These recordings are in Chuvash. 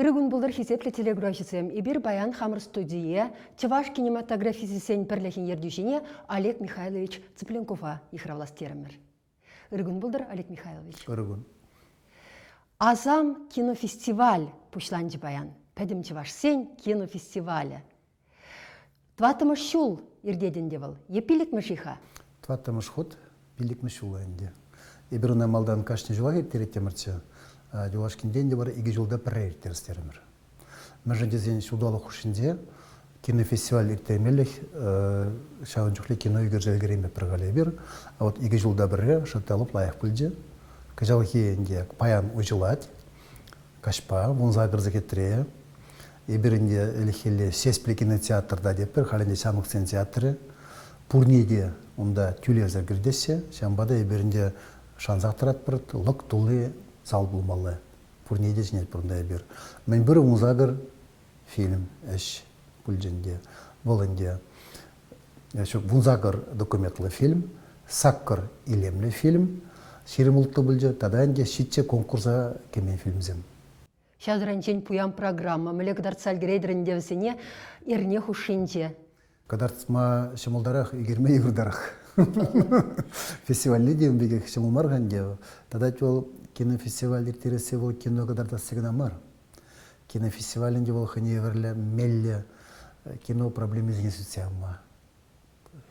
Ырӑ кун пултӑр, хисеплӗ телекуравҫӑсем. Эпир паян хамӑр студие Чӑваш кинематографисчӗсен пӗрлӗхӗн ертӳҫине Олег Михайлович Цыпленкова йыхравлас терӗмӗр. Ырӑ кун пултӑр, Олег Михайлович. Ырӑ кун. Асам кинофестиваль пуҫланчӗ паян. Пӗтӗм чӑвашсен кинофестивалӗ. Тӑваттӑмӗш ҫул иртет ӗнтӗ вӑл. Е пиллӗкмӗш-и-ха? Тӑваттӑмӗш хут пиллӗкмӗш ҫул ӗнтӗ. Эпир ӑна малтан кашни ҫулах ирттереттӗмӗрччӗ. Юлашкинчен те вара икӗ ҫулта пӗрре ирттерес терӗмӗр. Мӗншӗн тесен ҫулталӑк хушшинче кинофестиваль ирттермелӗх ҫавӑн чухлӗ кино ӳкерсе ӗлкӗреймӗпӗр халӗ эпир. А вот икӗ ҫулта пӗрре шӑртталӑп лайӑх пулчӗ. Кӑҫалхи ӗнтӗ паян уҫӑлать. Каҫпа 18 сехетре эпир ӗнтӗ ӗлӗкхилле Ҫеҫпӗл кинотеатрта тетпӗр, халь ӗнтӗ Ҫамрӑксен театрӗ. Пурне те унта тӳлевсӗр кӗртеҫҫӗ. Ҫавӑнпа та эпир ӗнтӗ шансах тӑратпӑр, лӑк тулли зал пулмалла. Пурне те чӗнетпӗр унта эпир. Мӗнпур 18 фильм ӗҫ пулчӗ ӗнтӗ. Вӑл ӗнтӗ ҫук 18 документлӑ фильм, саккӑр илемлӗ фильм, 26 пулчӗ тата ӗнтӗ ҫиччӗ конкурса кӗмен фильмсем. Ҫав таранччен пуян программа. Мӗнле кӑтартса ӗлкӗретӗр ӗнтӗ вӗсене эрне хушшинче? Кӑтартма ҫӑмӑлтарах, ӳкерме йывӑртарах. Фестивальте те ун пекех ҫӑмӑл мар-ха ӗнтӗ. Тата вӑл кинофестиваль ирттересси вӑл кино кӑтартасси кӑна мар. Кинофестиваль ӗнтӗ вӑл хӑйне евӗрлӗ меллӗ кино проблемисене сӳтсе явма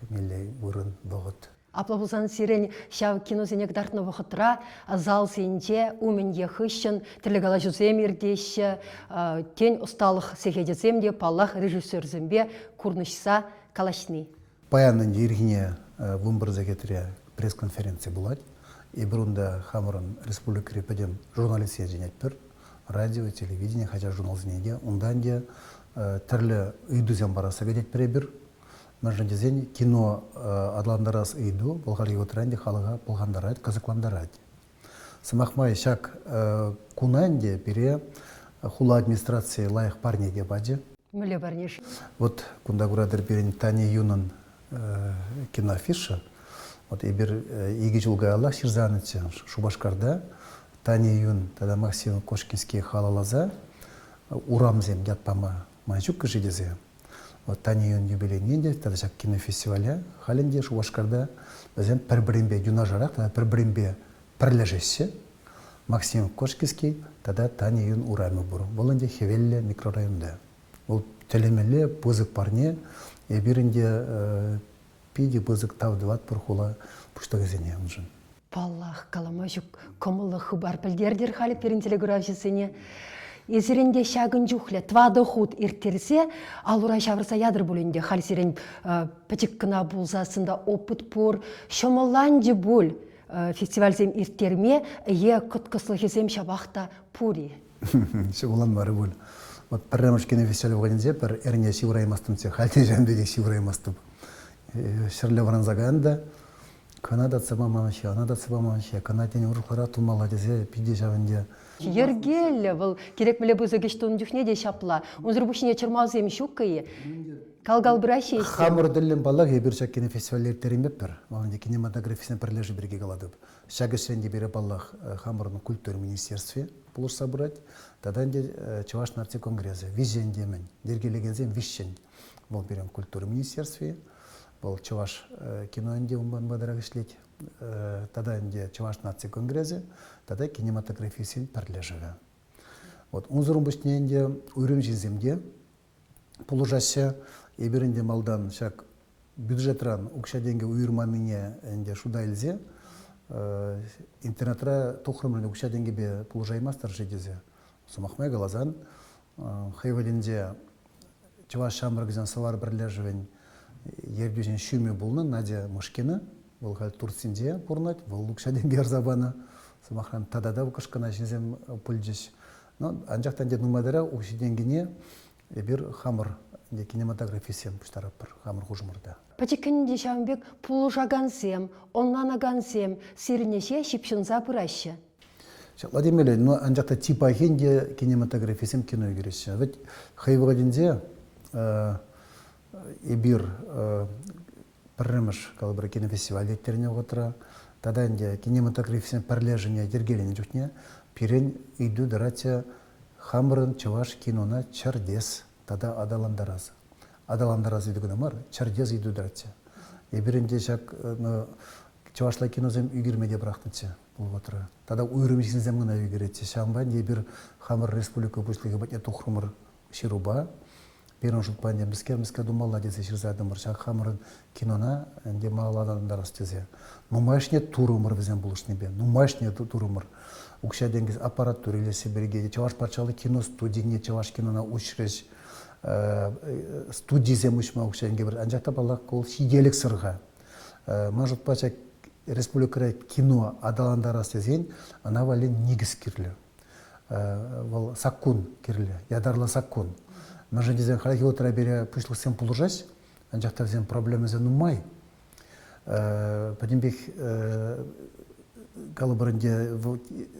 меллӗ вырӑн, вӑхӑт. Апла пулсан сирӗн ҫав киносене кӑтартнӑ вӑхӑтра залсенче умӗн е хыҫҫӑн тӗрлӗ калаҫусем иртеҫҫӗ, тен, ӑсталӑх сехечӗсем те, паллах, режиссерсемпе курнӑҫса калаҫни. Паян ӗнтӗ ирхине 11 сехетре пресс-конференци пулать. Эпир унта хамӑрӑн республикӑри пӗтӗм журналистсене чӗнетпӗр. Радио, телевидени, хаҫат-журналсене те. Унта ӗнтӗ тӗрлӗ ыйтусем парасса кӗтетпӗр эпир. Мӗншӗн тесен кино аталантарас ыйту вӑл хальхи вӑхӑтра ӗнтӗ халӑха пӑлхантарать, кӑсӑклантарать. Сӑмах май, ҫак куна ӗнтӗ пире хула администрацийӗ лайӑх парне те пачӗ. Мӗнле парне-ши? Вот кунта куратӑр пирӗн Таня Юнӑн киноафиша. Вот эпир икӗ ҫул каяллах ҫырса анӑччӗ Шупашкарта Таня Юн тата Максим Кошкинские халалласа урамсем ят пама май ҫук-ши тесе. Вот Таня Юн юбилейне те тата ҫак кинофестивале халь ӗнтӗ Шупашкарта вӗсем пӗр-пӗринпе юнашарах тата пӗр-пӗринпе пӗрлешеҫҫӗ. Максим Кошкинский тата Таня Юн урамӗ пур. Вӑл ӗнтӗ Хӗвеллӗ микрорайонта. Вӑл тӗлӗнмелле пысӑк парне. Эпир ӗнтӗ питӗ пысӑк тав тӑватпӑр хула пуҫлӑхӗсене уншӑн. Паллах, калама ҫук кӑмӑллӑ хыпар пӗлтертӗр халӗ пирӗн телекуравҫӑсене. Эсир ӗнтӗ ҫакӑн чухлӗ тӑватӑ хут ирттерсе ал-ура ҫавӑрса ятӑр пуль ӗнтӗ. Халь сирӗн пӗчӗк кӑна пулсассӑн та опыт пур, ҫӑмӑлланчӗ пуль фестивальсем ирттерме е кӑткӑслӑхӗсем ҫапах та пур-и? Ҫӑмӑлланмарӗ пуль. Вот пӗрремӗш кинофестиваль вӑхӑтӗнче пӗр эрне ҫывӑраймастӑмччӗ. Халь те ҫавӑн пекех ҫывӑраймастӑп. Ҫӗрле вӑранса кайрӑм та кӑна татса паман-ши, ӑна татса паман-ши, кӑна тен урӑхларах тумалла тесе питӗ ҫав ӗнтӗ. Йӗркеллӗ вӑл кирек мӗнле пысӑк ӗҫ тунӑ чухне те ҫапла. Унсӑр пуҫне чӑрмавсем ҫук-и? Кал-кал пыраҫҫӗ-и? Хамӑр тӗллӗн паллах эпир ҫак кинофестивале ирттереймеппӗр. Вӑл ӗнтӗ кинематографисен пӗрлешӳ пирки калатӑп. Ҫак ӗҫрен те пире, паллах, хамӑрӑн культура министерстви пулӑшса пырать. Тата ӗнтӗ Чӑваш наци конгресӗ виҫҫӗн те-мӗн, йӗркелекенсем виҫҫӗн. Вӑл пирӗн культура министерстви, вӑл чӑваш кино ӗнтӗ унпа патарах ӗҫлет. Тата ӗнтӗ Чӑваш наци конгресӗ тата кинематографистсен пӗрлешӗвӗ. Вот унсӑрӑн пуҫне ӗнтӗ уйрӑм ҫынсем те пулӑшаҫҫӗ. Эпир ӗнтӗ малтан ҫак бюджетран укҫа-тенкӗ уйӑрманнине ӗнтӗ шута илсе интернетра тухрӑмӑр укҫа-тенкӗпе пулӑшаймастӑр-ши тесе. Сӑмах май каласан, хӑй вӑхӑтӗнче Чӑваш ҫамрӑкӗсен Сӑвар пӗрлешӗвӗн ертӳҫин ҫумӗ пулнӑ Надя Мышкина. Вӑл халь Турцинче пурӑнать, вӑл укҫа-тенкӗ ярса панӑ. Сӑмахран, тата та кӑшкӑна ҫынсем пулчӗҫ. Но анчах та ӗнтӗ нумайтарах укҫи-тенкине эпир хамӑр кинематографистсем пуҫтаратпӑр, хамӑр хушӑмӑрта. Пӗчӗккӗн те ҫавӑн пек пулӑшакансем, ӑнланакансем сирӗн ӗҫе ҫыпҫӑнса пыраҫҫӗ. Ҫапла темелле, но анчах та типахин те кинематографистсем кино ӳкереҫҫӗ. Вӗт хӑй вӑхӑтӗнче эпир пӗрремӗш, калӑпӑр, кинофестиваль ирттернӗ вӑхӑтра тата ӗнтӗ кинематографистсен пӗрлешӗвне йӗркеленӗ чухне пирӗн ыйту тӑратчӗ. хамӑрӑн чӑваш кинона чӗртес тата аталантарас. Аталантарас ыйту кӑна мар, чӗртес ыйту тӑратчӗ. Эпир ӗнтӗ ҫак чӑвашла киносем ӳкерме те пӑрахнӑччӗ вӑл вӑхӑтра. Тата уйрӑм ҫынсем кӑна ӳкеретчӗ. Ҫавӑнпа ӗнтӗ эпир хамӑр республика Пуҫлӑхӗ патне тухрӑмӑр ҫырупа. Пирӗн шутпа ӗнтӗ мӗскер-мӗскер тумалла тесе ҫырса тӑмӑр. Ҫак хамӑрӑн кинона ӗнтӗ малалла тесе. Нумайӑшне турӑмӑр вӗсем пулӑшнипе, нумайӑшне турӑмӑр. Укҫа-тенкӗ аппаратура илесси пирки Чӑваш патшалӑх кино студине чӑваш кинона уҫрӗҫ. Студисем уҫма укҫа-тенкӗ пӗр. Анчах та, паллах, ку ҫителӗксӗр-ха. Ман шутпа, ҫак республикӑра кино аталантарас тесен ӑна валли никӗс кирлӗ. Вӑл саккун кирлӗ, ятарлӑ саккун. Мӗншӗн тесен хальхи вӑхӑтра пире пуҫлӑхсем пулӑшаҫ, анчах та вӗсен проблемӑсем нумай. Пӗтӗмпех калӑпӑр ӗнтӗ,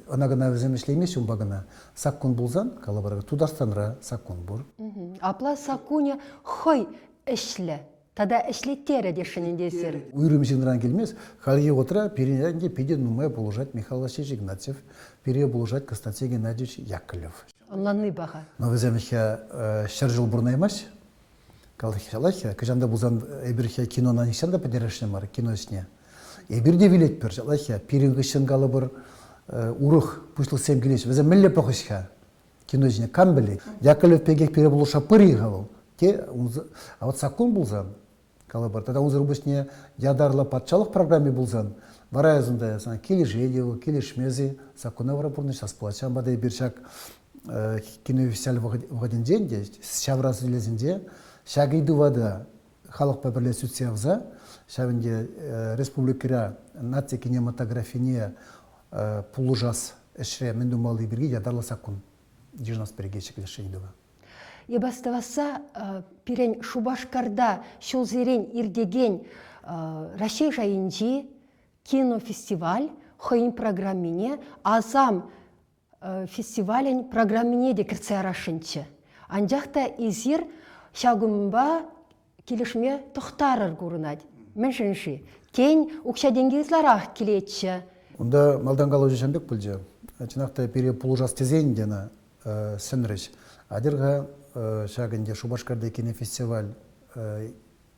ӑна-кӑна вӗсем ӗҫлеймеҫҫӗ унпа кӑна. Саккун пулсан, калӑпӑр, Тутарстанра саккун пур. Апла саккунӗ хӑй ӗҫлӗ тата ӗҫлеттерӗ тесшӗн ӗнтӗ эсир. Уйрӑм ҫынран килмест. Хальхи вӑхӑтра пирӗн ӗнтӗ питӗ нумай пулӑшать Михаил Васильевич Игнатьев, пире пулӑшать Константин Геннадьевич Яковлев. Ӑнланни паха. Но вӗсем ҫӗр ҫул пурӑнаймасть. Калаҫҫӗ, кӑҫан та пулсан эпир кинона нихҫан та пӗтересшӗн мар, кино ӗҫне. Эпир те вилетпӗр, ҫаплах пирӗн хыҫҫӑн калӑпӑр урӑх пуҫлӑхсем килеҫҫӗ. Вӗсем мӗнле пӑхӗҫ-ха кино ҫине, кам пӗлет? Яковлев пекех пире пулӑшса пырӗ-ха вӑл. Те, а вот саккун пулсан, калӑпӑр, тата унсӑр пуҫне ятарлӑ патшалӑх программи пулсан, вара эс унта сана килӗшет-и вӑл, килӗшмес-и, саккуна вара пурнӑҫлас пулать. Ҫавӑнпа та эпир ҫак кинофестиваль вӑхӑтӗнче те ҫавра сӗтелӗсенче ҫак ыйтӑва та халӑхпа пӗрле сӳтсе явса ҫав ӗнтӗ республикӑра наци кинематографине пулӑшас ӗҫре мӗн тумалли пирки ятарлӑ саккун йышӑнас пирки ҫӗклесшӗн ыйтӑва. Эп астӑвасса пирӗн Шупашкарта ҫулсерен иртекен Раҫҫей шайӗнчи кинофестиваль хӑйӗн программине Асам фестивалӗн программине те кӗртсе ярасшӑнччӗ. Анчах та эсир ҫакӑнпа килӗшме тӑхтарӑр курӑнать. Мӗншӗн-ши? Тен, укҫа-тенкӗ ытларах килетчӗ. Унта малтан калаҫу ҫам пек пулчӗ. Чӑнах та пире пулӑшас тесен те ӑна сӗнрӗҫ. Атьӑр-ха ҫак ӗнтӗ Шупашкарти кинофестиваль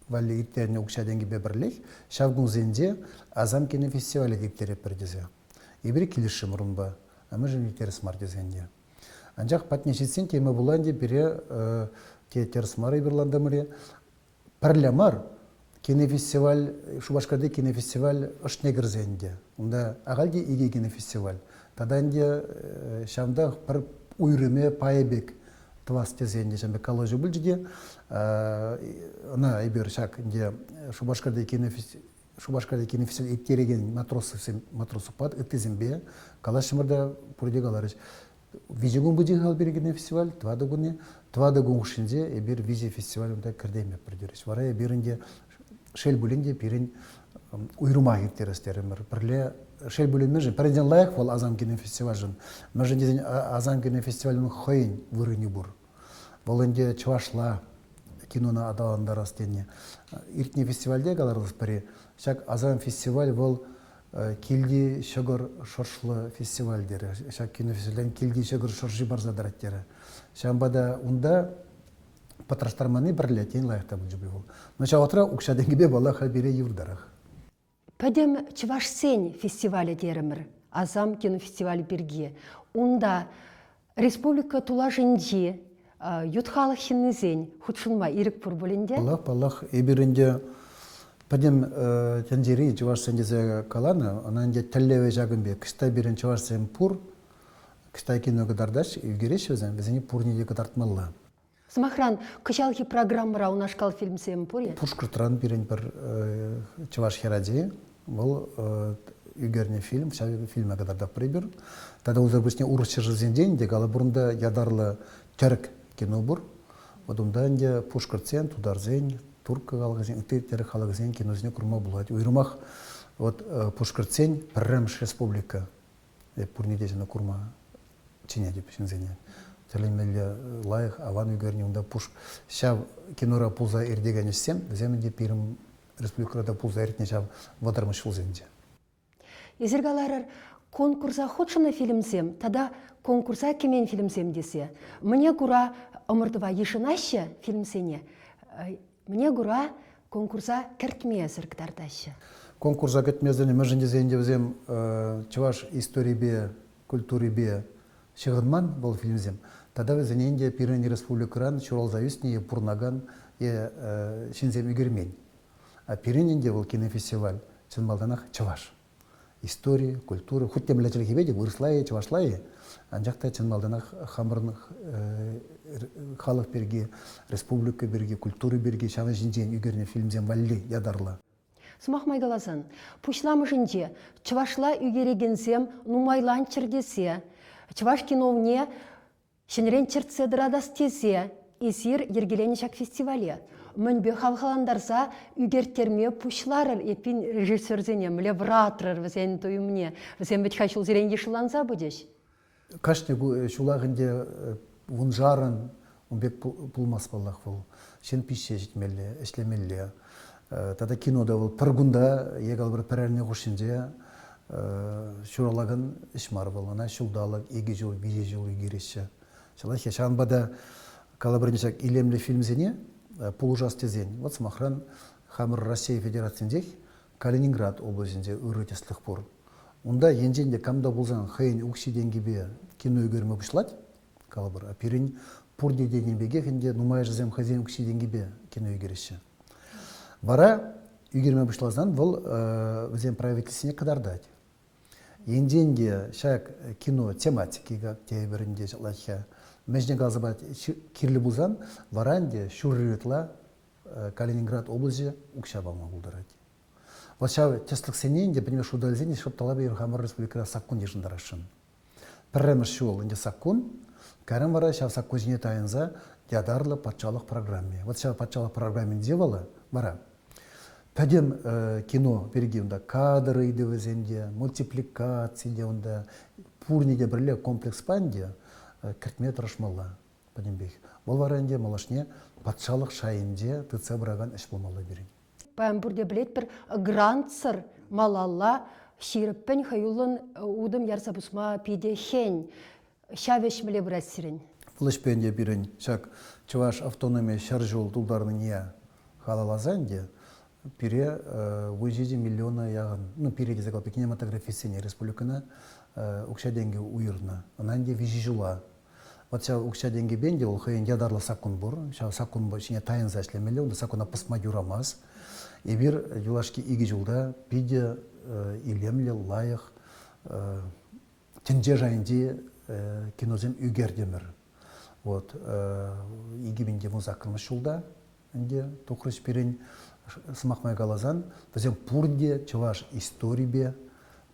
валли ирттернӗ укҫа-тенкӗпе пӗрлех ҫав кунсенче Асам кинофестивале ирттеретпӗр тесе. Эпир килӗшрӗмӗр унпа, а мӗншӗн тӗрӗс мар тесен те. Анчах патне ҫитсен тема пулан те пире те тӗрӗс мар эпир лантӑмӑр Пӗрле мар, кинофестиваль, Шупашкарти кинофестиваль ӑшне кӗрсе ӗнтӗ. Унта ахаль те икӗ кинофестиваль. Тата ӗнтӗ ҫавӑнтах пӗр уйрӑмӗ пайӗ пек тӑвас тесе ӗнтӗ ҫавӑн пек калаҫу пулчӗ те ӑна эпир ҫак ӗнтӗ Шупашкарти кинофестиваль Шупашкарти кинофестиваль ирттерекен матросовсем, матросовпа ыттисемпе калаҫрӑмӑр та пурте каларӗҫ. Виҫӗ кун пычӗ-ха пирӗн кинофестиваль, тӑватӑ кунне. Тӑватӑ кун хушшинче эпир виҫӗ фестиваль унта кӗртеймӗпӗр терӗҫ. Вара эпир ӗнтӗ шел пулин те пирӗн уйрӑмах ирттерес терӗмӗр. Пӗрле шел пулин мӗншӗн? Пӗринчен лайӑх вӑл Асам кинофестивальшӗн. Мӗншӗн тесен Асам кинофестивалӗн хӑйӗн вырӑнӗ пур. Вӑл ӗнтӗ чӑвашла кинона аталантарас тенӗ. Иртнӗ фестивальте каларӑмӑр пӗри, ҫак Асам фестиваль вӑл килти ҫӑкӑр шӑршлӑ фестиваль терӗ. Ҫак кинофестивальтен килти ҫӑкӑр шӑрши парса тӑрать терӗ. Ҫавӑнпа та унта пӑтраштарманни пӗрле тен лайӑх та пулчӗ пуль вӑл. Но ҫав вӑхӑтра укҫа-тенкӗпе паллах халь пире йывӑртарах. Пӗтӗм чӑвашсен фестивалӗ терӗмӗр, Асам кинофестиваль пирки. Унта республика тулашӗнчи ют халӑх ҫыннисен хутшӑнма ирӗк пур пуль ӗнтӗ? Паллах, паллах. Эпир ӗнтӗ пӗтӗм тӗнчери чӑвашсен тесе каланӑ, ӑна ӗнтӗ тӗллевӗ ҫакӑн пек. Кӑҫта пирӗн чӑвашсем пур, кӑҫта кино кӑтартаҫҫӗ, ӳкереҫҫӗ вӗсем, вӗсене пурне те кӑтартмалла. Сӑмахран, кӑҫалхи программӑра унашкал фильмсем пур-и? Пушкӑртран пирӗн пӗр чӑваш хӗрачи, вӑл ӳкернӗ фильм, ҫав фильма кӑтартатпӑр эпир. Тата унсӑр пуҫне урӑх ҫӗршывсенчен те калӑпӑр унта ятарлӑ тӗрӗк кино пур. Вот унта ӗнтӗ пушкӑртсен, тутарсен, турккӑ халӑхӗсен, ытти тӗрӗк халӑхӗсен киносене курма пулать. Уйрӑмах вот пушкӑртсен пӗрремӗш республика Эп пурне те ҫавна курма чӗнетӗп ҫынсене. Тӗлӗнмелле лайӑх, аван ӳкернӗ унта пуш ҫав кинора пулса иртекен ӗҫсем, вӗсем ӗнтӗ пирӗн республикӑра та пулса иртнӗ ҫав вӑтӑрмӗш ҫулсенче. Эсир каларӑр, Конкурса хутшӑннӑ фильмсем тата конкурса кӗмен фильмсем тесе мӗне кура ӑмӑртӑва йышӑнаҫҫӗ фильмсене, мӗне кура конкурса кӗртмесӗр кӑтартаҫҫӗ. Конкурса кӗртмесӗр мӗншӗн тесен те вӗсем чӑваш историпе, культурипе ҫыхӑнман вӑл фильмсем. Тата вӗсене ӗнтӗ пирӗн республикӑран ҫуралса ӳснӗ е пурӑнакан е ҫынсем ӳкермен. А пирӗн ӗнтӗ вӑл кинофестиваль чӑн малтанах чӑваш. Истори, культура, хуть темле чӗлхепе те вырӑсла-и, чӑвашла-и, анчах та чӑн малтанах хамӑрӑн халӑх пирки, республика пирки, культура пирки ҫавӑн ҫинчен ӳкернӗ фильмсем валли ятарлӑ. Сӑмах май каласан, пуҫламӑшӗнче чӑвашла ӳкерекенсем нумайланччӑр тесе чӑваш киновне ҫӗнӗрен чӗртсе тӑратас тесе эсир йӗркеленӗ ҫак фестивале мӗнпе хавхалантарса ӳкерттерме пуҫларӑр эппин режиссерсене, мӗнле вӑратрӑр вӗсен туйӑмне? Вӗсем вӗт-ха ҫулсерен йышланса пычӗҫ. Кашни ҫулах ӗнтӗ вуншарӑн ун пек пулмасть паллах вӑл. Ҫын пиҫсе ҫитмелле, ӗҫлемелле. Тата кино та вӑл пӗр кунта е калӑпӑр пӗр эрне хушшинче ҫуралакан ӗҫ мар вӑл. Ӑна ҫулталӑк, икӗ ҫул, виҫӗ ҫул ӳкереҫҫӗ. Ҫалах ҫавӑнпа та калӑпӑр ҫак илемлӗ фильмсене пулӑшас тесен, вот сӑмахран, хамӑр Россия Федерацинчех Калининград облаҫӗнче ырӑ тӗслӗх пур. Унта енчен те кам та пулсан хӑйӗн укҫи-тенкипе кино ӳкерме пуҫлать, калӑпӑр, пирӗн пурте тенӗ пекех ӗнтӗ нумайӑшӗсем хӑйсен укҫи-тенкипе кино ӳкереҫҫӗ. Вара ӳкерме пуҫласан вӑл вӗсен правительствине кӑтартать. Енчен те ҫак кино тематики как тейӗпӗр ӗнтӗ ҫаплах-ха, мӗншӗн каласа парать, кирлӗ пулсан вара ӗнтӗ ҫурри ытла Калининград облаҫӗ укҫа пама пултарать. Вот ҫав тӗслӗхсене ӗнтӗ пӗтӗмпех шута илсен шӑп талапа эпир хамӑр республикӑра саккун йышӑнтарасшӑн. Пӗрремӗш ҫул ӗнтӗ саккун, кайран вара ҫав саккун ҫине тайӑнса ятарлӑ патшалӑх программи. Вот ҫав патшалӑх программинче вӑл вара пӗтӗм кино пирки унта кадр ыйтӑвӗсем те, мультипликаци те унта пурне те пӗрле комплекспа ӗнтӗ кӗртме тӑрӑшмалла пӗтӗмпех. Вӑл вара ӗнтӗ малашне патшалӑх шайӗнче тытса пыракан ӗҫ пулмалла пирӗн. Паян пурте пӗлетпӗр, грантсӑр малалла ҫирӗппӗн хӑюллӑн утӑм ярса пусма питӗ хӗн. Ҫав ӗҫ мӗнле пырать сирӗн? Вӑл ӗҫпе ӗнтӗ пирӗн ҫак чӑваш автономи 100 ҫул тултарнине халалласа ӗнтӗ пире 17 миллиона яхӑн, ну пире тесе калӑп, кинематографистсене республикӑна укҫа-тенкӗ уйӑрнӑ. Ӑна ӗнтӗ виҫӗ ҫула Вот ҫав укҫа-тенкӗпе ӗнтӗ вӑл хӑйӗн ятарлӑ саккун пур. Ҫав саккун ҫине тайӑнса ӗҫлемелле, унта саккуна пӑсма юрамасть. Эпир юлашки икӗ ҫулта питӗ илемлӗ, лайӑх тӗнче шайӗнчи киносем ӳкертӗмӗр. Вот 2018 ҫулта ӗнтӗ тухрӗҫ пирӗн, сӑмах май каласан, вӗсем пурте чӑваш историпе,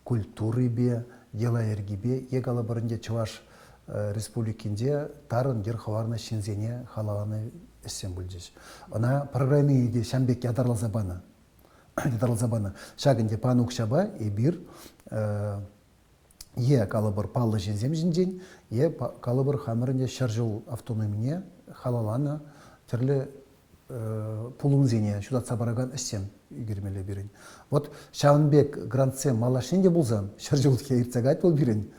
культурипе, йӑла-йӗркипе е калӑпӑр ӗнтӗ Чӑваш Республикинче тарӑн йӗр хӑварнӑ ҫынсене халалланӑ ӗҫсем пулчӗҫ. Ӑна программине те ҫам пек ятарласа панӑ. Ятарласа панӑ. Ҫак ӗнтӗ панӑ укҫапа эпир е калӑпӑр паллӑ ҫынсем ҫинчен, е калӑпӑр хамӑр ӗнтӗ 100 ҫул автономине халалланӑ тӗрлӗ пулӑмсене ҫутатса паракан ӗҫсем ӳкермелле пирӗн. Вот ҫавӑн пек грантсем малашне те пулсан, 100 ҫул иртсе каять вӑл пирӗн.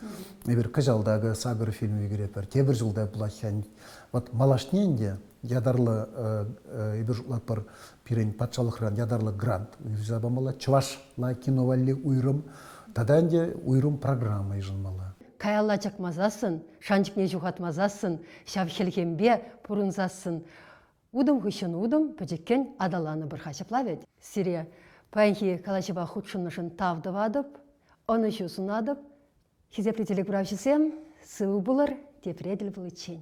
Эпир кӑҫал та сакӑр фильм ӳкеретпӗр, тепӗр ҫулта пулать. Вот малашне ӗнтӗ ятарлӑ эпир шутлатпӑр, пирӗн патшалӑхран ятарлӑ грант уйӑрса памалла, чӑвашла кино валли уйрӑм тата ӗнтӗ уйрӑм программа йышӑнмалла. Каялла чакмасассӑн, шанчӑкне ҫухатмасассӑн, ҫав хӗлхемпе пурӑнсассӑн утӑм хыҫҫӑн утӑм пӗчӗккӗн аталанӑпӑр-ха ҫапла вӗт. Сире паянхи калаҫӑва хутшӑннӑшӑн тав тӑватӑп, ӑнӑҫу сунатӑп. Хисеплӗ телекуравҫӑсем, сывӑ пулӑр, тепре тӗл пуличчен.